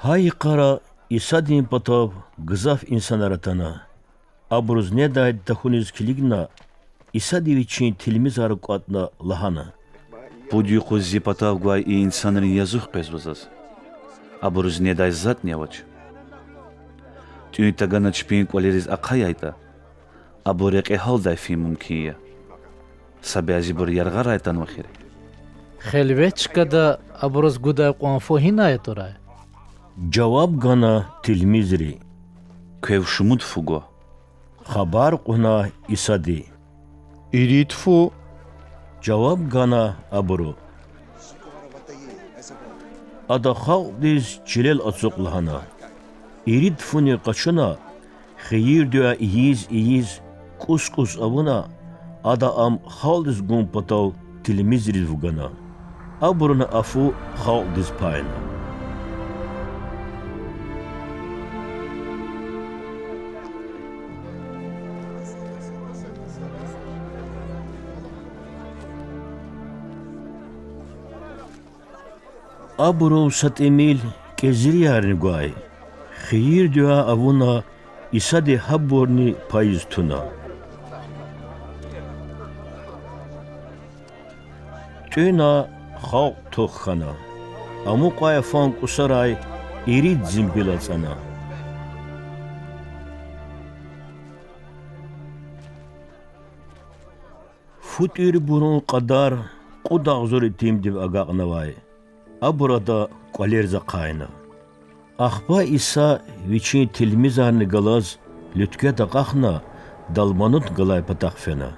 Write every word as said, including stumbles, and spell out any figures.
Гьа йикъара Исадин патав гзаф инсанар атана. Абуруз недай тахьуниз килигна, Исади Вичин тилмизар кӀватӀна лагьана: Пуд юкъуз Зи патав гвай и инсанрин язух къвезва заз. Абуруз недай затӀни авач. ТӀуьн тагана чпин кӀвалериз ахъаяйтӀа, абур рекье гьалдай фин мумкин я. Са бязибур яргъарай атанва эхир. Хелвет чкада абуруз гудай кьван фу гьинай атурай? жаваб гана тилмизри. Квев шумуд фу гва? хабар кьуна Исади. Ирид фу. жаваб гана абуру. Ада халкьдиз чилел ацукь лагьана. Ирид фуни къачуна, хийир-дуьа ийиз-ийиз, кӀус-кӀус авуна, Ада ам халкьдиз гун патал тилмизриз вугана. Абуруни а фу халкьдиз пайна. Абурув са тӀимил кӀезириярни гвай. Хийир-дуьа авуна, Исади гьабурни пайиз туна. ТӀуьна, халкь тух хьана. Амукьай фан кӀусарай ирид зимбил ацӀана. Фу тӀуьрбурун кьадар кьуд агъзур итимдив агакьнавай. Абур Ада кӀвалериз ахъайна. Ахпа Иса Вичин тилмизарни галаз луьтквед акьахна, далманут галай патахъ фена.